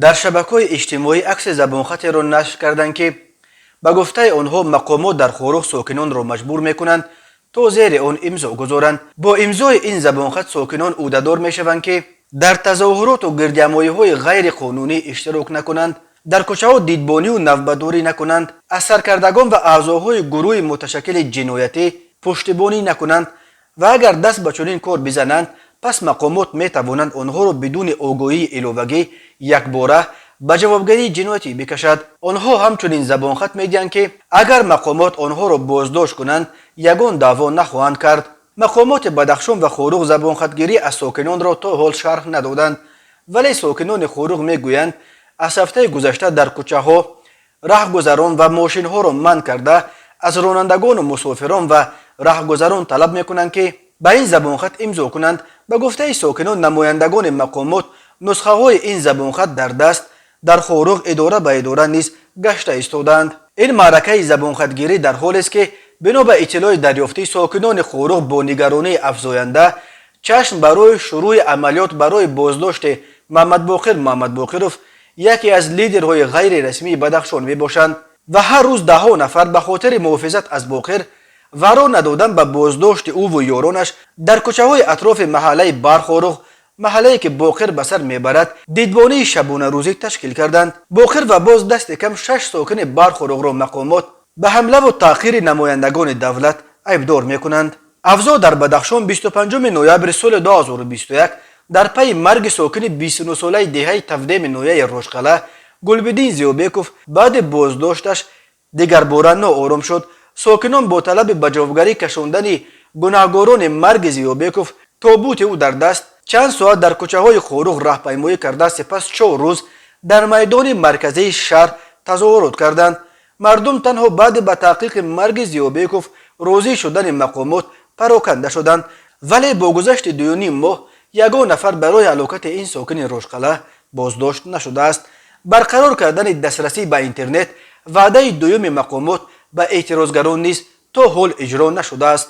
Дар шабакаҳои иҷтимоӣ акси забонхатеро нашр карданд, ки ба гуфтаи онҳо, мақомот дар Хоруғ сокинонро маҷбур мекунанд, то зери он имзо гузоранд. Бо имзои ин забонхат сокинон ӯҳдадор мешаванд, ки дар тазоҳуроту гирдиҳамоиҳои ғайриқонунӣ иштирок накунанд, дар кӯчаҳо дидбонию навбатдорӣ накунанд, аз саркардагон ва аъзоҳои гурӯҳи муташаккили ҷиноятӣ пуштибонӣ накунанд ва агар даст ба чунин кор бизананд, пас мақомот метавонанд онҳоро бидуни огоҳии иловагӣ якбора ба ҷавобгарии ҷиноятӣ бикашад. Онҳо ҳамчунин забонхат медиҳанд, ки агар мақомот онҳоро боздошт кунанд, ягон даъво нахоҳанд кард. Мақомоти Бадахшон ва Хоруғ забонхатгирӣ аз сокинонро то ҳол шарҳ надоданд, вале сокинони Хоруғ мегӯянд, аз ҳафтаи гузашта дар кӯчаҳо раҳгузарон ва мошинҳоро манъ карда, аз ронандагону мусофирон ва раҳгузарон талаб мекунанд, ки ба ин забонхат имзо кунанд. Ба гуфтаи сокинон, намояндагони мақомот нусхаҳои ин забонхат дар даст дар Хоруғ идора ба идора низ гашта истодаанд. Ин маъракаи забонхатгирӣ дар ҳолест, ки бино ба иттилои дарёфтӣ, сокинони Хоруғ бо нигаронии афзоянда чашм барои шурӯъи амалиёт барои боздошти Муҳаммадбоқир Муҳаммадбоқиров, яке аз лидерҳои ғайрирасмии Бадахшон мебошанд, ва ҳар рӯз даҳҳо нафар ба хотири муҳофизат аз Боқир ва роҳ надодан ба боздошти ӯву ёронаш дар кӯчаҳои атрофи маҳаллаи Бархоруғ, маҳаллае ки Боқир ба сар мебарад, дидбонии шабонарӯзӣ ташкил карданд. Боқир ва боз дасти кам шаш сокини Бархоруғро мақомот ба ҳамлаву таъқири намояндагони давлат айбдор мекунанд. Авзоъ дар Бадахшон 25 ноябри соли 2021 дар пайи марги сокини 29-солаи деҳаи Тавдеми ноҳияи Рошқала Гулбиддин Зиёбеков баъди боздошташ дигарбора ноором шуд. Сокинон бо талаби ба ҷавобгарӣ кашондани гунаҳгорони марги Зиёбеков, тобути ӯ дар даст, чанд соат дар кӯчаҳои Хоруғ раҳпаймоӣ карда, сипас 4 рӯз дар майдони марказии шаҳр тазоҳурот карданд. Мардум танҳо баъди ба таҳқиқи марги Зиёбеков розӣ шудани мақомот пароканда шуданд, вале бо гузашти 2,5 моҳ ягон нафар барои ҳалокати ин сокини Рошқала боздошт нашудааст. Барқарор кардани дастрасӣ ба интернет, ваъдаи дуюми мақомот ба эътирозгарон, низ то ҳол иҷро нашудааст.